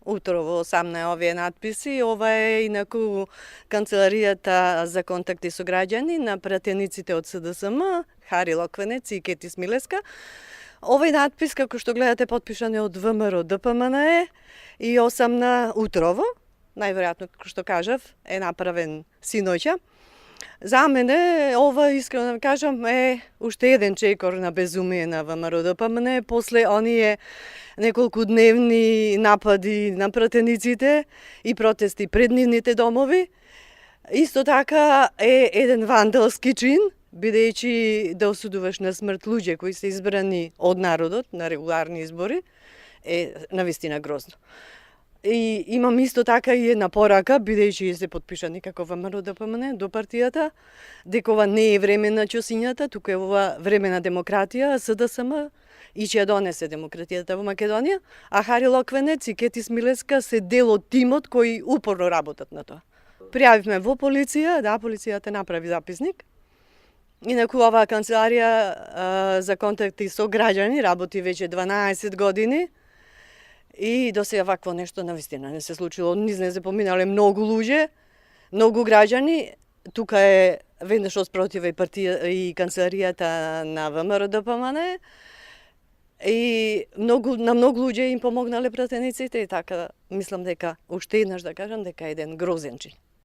Утро во 18 овие надписи. Ова е инаку Канцеларијата за контакти со граѓани на пратениците од СДСМ, Хари Локвенец и Кетис Милеска. Овој надпис, како што гледате, потпишан е од ВМРО ДПМНЕ и 8 утрово. Најверојатно, како што кажав, е направен синоќа. За мене, ова, искрено да кажам, е уште еден чекор на безумие на ВМРО ДПМНЕ, после оние неколку дневни напади на пратениците и протести пред нивните домови. Исто така е еден вандалски чин, бидејќи да осудуваш на смрт луѓе кои се избрани од народот на регуларни избори, е навистина грозно. И имам исто така и една порака, бидејќи се потпишани како ВМРО ДПМНЕ до партијата, дека ова не е време на ќосињата, тука е ова време на демократија, СДСМ и ќе ја донесе демократијата во Македонија, а Хари Локвенец и Кетис Милеска се дел од тимот кои упорно работат на тоа. Пријавивме во полиција, да, полицијата направи записник. Инаку оваа канцеларија за контакти со граѓани работи веќе 12 години. И до сега вакво нешто навистина не се случило. Низ не се поминале многу луѓе, многу граѓани. Тука е веднаш оспротива и партија и канцеларијата на ВМРО ДПМНЕ. И на многу луѓе им помогнале пратениците и така мислам дека уште еднаш да кажам дека е еден грозен чин.